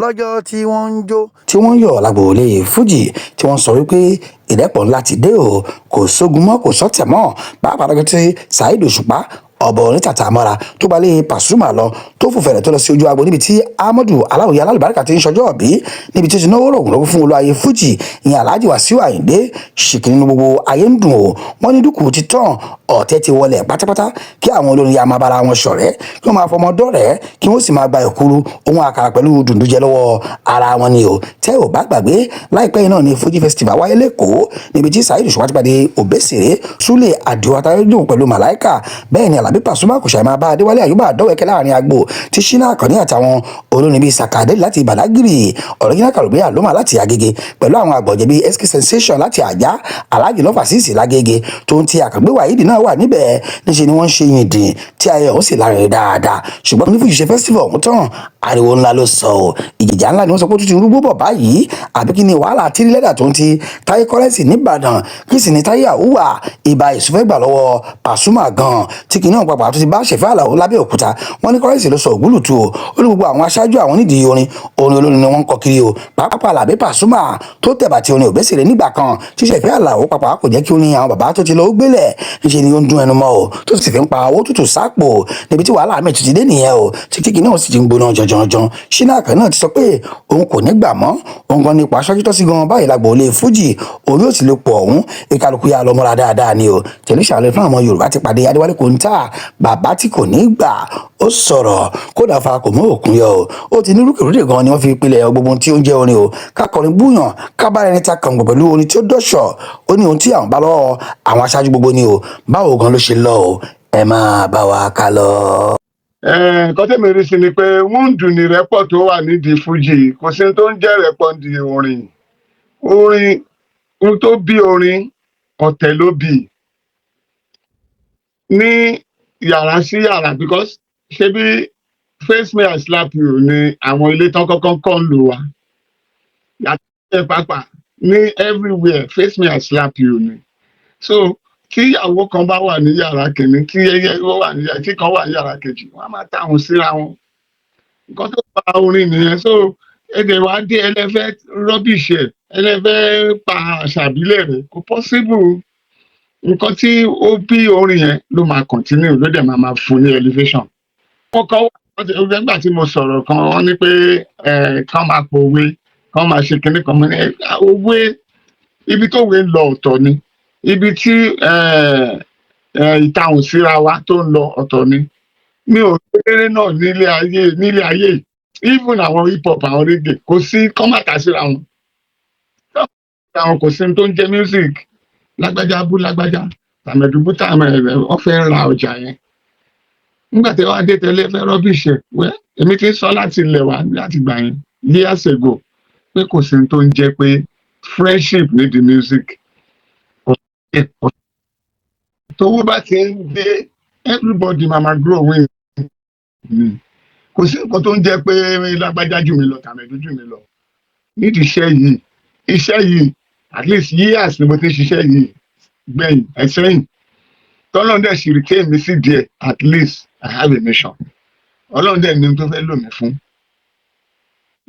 Lọ́jọ́ tí wọ́n ń jó, tí wọ́n ń yọ̀ lágboolé fújì, tí wọ́n sọ wípé ìrẹ́pọ̀ ńlá ti dé o, kò sógun mọ́, kò sọ́tẹ̀ mọ́, pàápàá lọ́jọ́ tí Saheed Òṣùpá, ọ̀bọ̀ onítàtà mọ́ra, tó gbalẹ̀ Pasuma lọ, tó fòfẹ̀rẹ̀ tó lọ sí ojú agbo níbi tí Amadu Aláwòye Alálùbáríkà ti ń ṣọjọ́ òbí, níbi tí ó ti náwó rògùn lọ́wọ́ fún olúwaye fújì, ìyẹn Alhaji Wasiu Ayinde Ṣìkì, nínú gbogbo ayé ń dùn o. Wọ́n ní dúkùú ti tán, ọ̀tẹ̀ ti wọlé pátápátá, kí àwọn olórin ya máa bára wọn ṣọ̀rẹ́, kí wọ́n máa fọmọ dọ́rẹ̀ẹ́, kí wọ́n sì máa gba ìkuru ohun àkàrà pẹ̀lú dùndúnjẹ lọ́wọ́ ara wọn ni o. Tẹ́ ò bá gbàgbé, láìpẹ́ yìí náà ni Fuji Festival wáyé lẹ́kọ̀ọ́, níbi tí Saheed Òṣùpá ti pàdé Òbésèré, Súlè Àdìo Atayédùn pẹ̀lú Màláìkà. Bẹ́ẹ̀ ni Àlàbí Pasuma kò ṣàì máa bá Adéwálé Àyùbá dọ́wẹ́kẹ́ láàrin agbo, tí Ṣínà Àkànní àtàwọn olórin bíi Sàkàdé láti Badagry, Original Kàrògbé Àlómà láti Agége, pẹ̀lú àwọn àgbọ̀jẹ̀ bíi SK Sensation láti Àjá, Alhaji Lọ́fà Sísì Lágége, tó ń ti Àkàngbé Wàhídì náà wà níbẹ̀. Níṣẹ́ ni wọ́n ń ṣe yìndìn tí ayẹyẹ ọ̀hún sì lárinrin dáadáa. Ṣùgbọ́n ní Fújì ṣe festival ọ̀hún tán, ariwo ńlá ló sọ ọ́, ìjìjà ńlá ni wọ́n sọ pé ó tún ti rúgbó bọ̀ báyìí. Àbí kí ni wàhálà tírí lẹ́dà tó ń ti Táyé Currency nìbàdàn? Kí sì ni Táyé Àwùwà ìbá ìsúfẹ́ gbà lọ́wọ́ Pasuma gan, tí kìíní ọ̀hún papà tó ti bá Ṣẹ̀fẹ́ Àlàó lábẹ́òkúta? Wọ́n ní Currency ló sọ ògúlùtù o. Ó ní gbogbo àwọn aṣáájú àwọn nídìí orin, orin olórin ni wọ́n ń kọ kiri o, pàápàá Àlàbí Pasuma tó tẹ̀bà tí orin Òbésèré nígbà kan, tí Ṣẹ̀fẹ́ Àlàó pàápàá kò jẹ́ kí orin àwọn bàbá tó ti lọ ó gbélẹ̀. Níṣẹ́ ni ó ń dún ẹnu mọ́ o, tó sì fi ń pa owó tútù sápò. Níbi tí wàhálà mi tún ti dé nìyẹn o, tí kíkì náà sì ti ń gbóná jọjọjọ. Ṣínà Àkànní náà ti sọ pé òun kò ní gbà mọ́, òun gan nípa aṣáájú tó sí gan báyìí lágboolé fújì, òun yóò sì lè pọ̀ ọ̀hún. Ìkàlùkù yà lọ múra dáadáa ni o. Tẹ̀lé ṣàlẹ̀ fún àwọn Yorùbá ti pàdé Adéwálé Kòńtà, bàbá tí kò ní gbà. Ó sọ̀rọ̀ kódà fa kò mú òkun yọ o. Ó ti ní rúkèrúdè gan ni wọ́n fi pilẹ̀ gbogbo tí ó ń jẹ́ orin o, kákọrin búyàn, kábàárẹ̀ ẹni ta kàngbọ̀n pẹ̀lú orin tí ó dọ̀ṣọ̀. Ó ní ohun tí àwọn bá lọ́wọ́ àwọn aṣáájú gbogbo ni o. Báwo gan ló ṣe lọ o? Ẹ máa bá wa ká lọ. Nǹkan tẹ́mi rí sí ni pé wúndù ní rẹ́pọ̀ tó wà nídìí fújì. Kò sí tó ń jẹ́ rẹ́pọ̀ nídìí orin. Orin, ohun tó bí orin, ọ̀tẹ̀ ló bí ní yàrá sí yàrá, because ṣebí "face me, I slap you" ni àwọn ilé tán kọ́kọ́ kọ́ ń lò wá yàtọ̀ ẹ̀ pàápàá ní everywhere, "face me, I slap you" ni. So tí ìyàwó kan bá wà ní yàrá kìíní, tí ẹyẹ ó wà ní yàrá, tí kan wà ní yàrá kejì, wọn á máa táwọn síra wọn. Nǹkan tó fa orin nìyẹn. So èdè wa dé, ẹlẹ́fẹ́ rubbish ẹ̀, ẹlẹ́fẹ́ pa àṣà ìbílẹ̀ rẹ̀, kò possible. Nǹkan tí ó bí orin yẹn ló máa continue, ló dẹ̀ máa fún ní elevation. Wọ́n kọ́ nígbà tí mo sọ̀rọ̀ kan, wọ́n ní pé ẹ̀ kán máa pòwe, kán máa ṣe kinní kan. Mo ní òwe, ibi tó wé ń lọ ọ̀tọ̀ ni, ibi tí ìtahùn síra wa tó ń lọ ọ̀tọ̀ ni. Mi ò eré náà nílé ayé, even àwọn hip hop, àwọn reggae, kò sí kán má ta síra wọn. Àwọn kò sí tó ń jẹ́ music. Lágbájá bú lágbájá, tàmẹ̀dù bú tàmẹ̀, wọ́n fẹ́ ra ọjà yẹn. Nígbà tí wọ́n á dé tẹ́lẹ̀ fẹ́ rubbish ẹ̀ wẹ́, èmi ti ń sọ láti ilẹ̀ wá, láti gbà yẹn years ago, pé kò sí tó ń jẹ́ pé friendship ní the music. Kò sí. Tówó bá ti ń dé, everybody máa grow wing ni. Kò sí nǹkan tó ń jẹ́ pé lágbájá jù mí lọ, tàmẹ̀dù jù mí lọ nídìí iṣẹ́ yìí. Iṣẹ́ yìí, at least years ni mo ti ń ṣiṣẹ́ yìí gbẹ̀yìn ẹ̀sẹ̀yìn, tọ́lọ́run dẹ̀ sì retain mi sí díẹ̀. At least I have a mission. Ọlọ́run dẹ̀ ní ohun tó fẹ́ lò mí fún.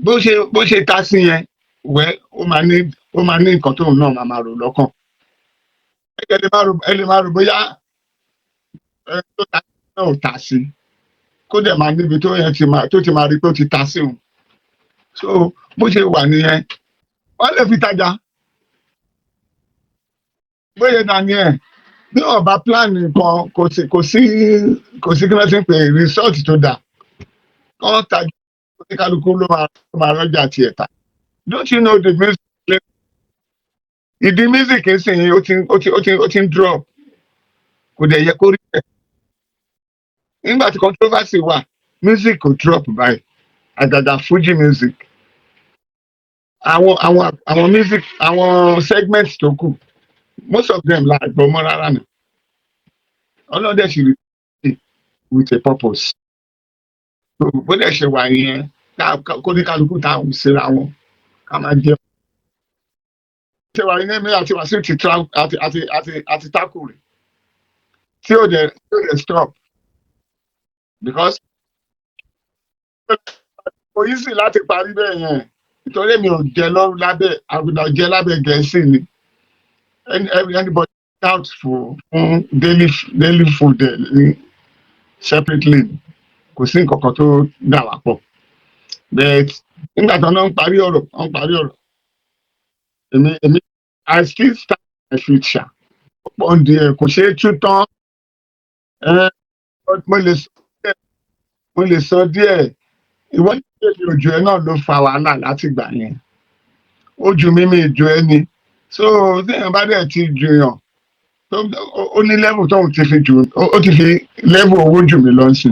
Bó ṣe ta sí yẹn wẹ́, ó máa ní nǹkan tóun náà máa rò lọ́kàn. Ẹ lè máa rò bóyá ẹ tó ta náà ò ta sí, kó dẹ̀ máa níbi tó yẹn ti máa tó ti máa rí pé ó ti ta sí òun. So bó ṣe wà nìyẹn, wọ́n lè fi tajà bóyá daniel bí wọn bá plan nǹkan, kò sí kí wọ́n ti ń pè result tó dáa. Kọ́ tajà, oníkálukú ló máa rọ́jà tiẹ̀ ta. Don't you know the music, ìdí music ń sìn yín, ó ti ń drop? Kò dẹ̀ yẹ kó rí bẹ́ẹ̀. Nígbà tí controversy wà, music kò drop báyìí, àgàgà Fuji music. Àwọn music, àwọn segments tó kù, most of them la gbọ́ mọ́ rárá nà. Ọlọ́dẹ sì rí with a purpose. So bó dẹ̀ ṣe wà yẹn, kó ní kálukú tá à ń síra wọn, ká máa jẹ ṣe wà ní mi àti Wàsíù ti tra àti takùrì tí ò dẹ̀ stop because ó Kò yí sí láti parí bẹ́ẹ̀ yẹn, nítorí mi ò jẹ lọ́rùn lábẹ́ àgùdà, jẹ lábẹ́ Gẹ̀ẹ́sì ni. Anybody out for fún daily food ẹ̀ ní separately, kò sí nǹkan kan tó dà wá pọ̀. But nígbà tí wọ́n ń parí ọ̀rọ̀, wọ́n ń parí ọ̀rọ̀, èmi I still stand my future pọ̀ ń di ẹ̀, kò ṣeé tú tán. Ẹ mo lè sọ díẹ̀, mo lè sọ díẹ̀. Ìwọ́n ní èmi ojú ẹ náà ló fa wàhálà láti gbà yẹn. Ojú mi mi ju ẹ ni. So téèyàn bá dẹ̀ ti jùyàn ó ní level tóun ti fi jù, ó ti fi level owó jù mí lọ sí.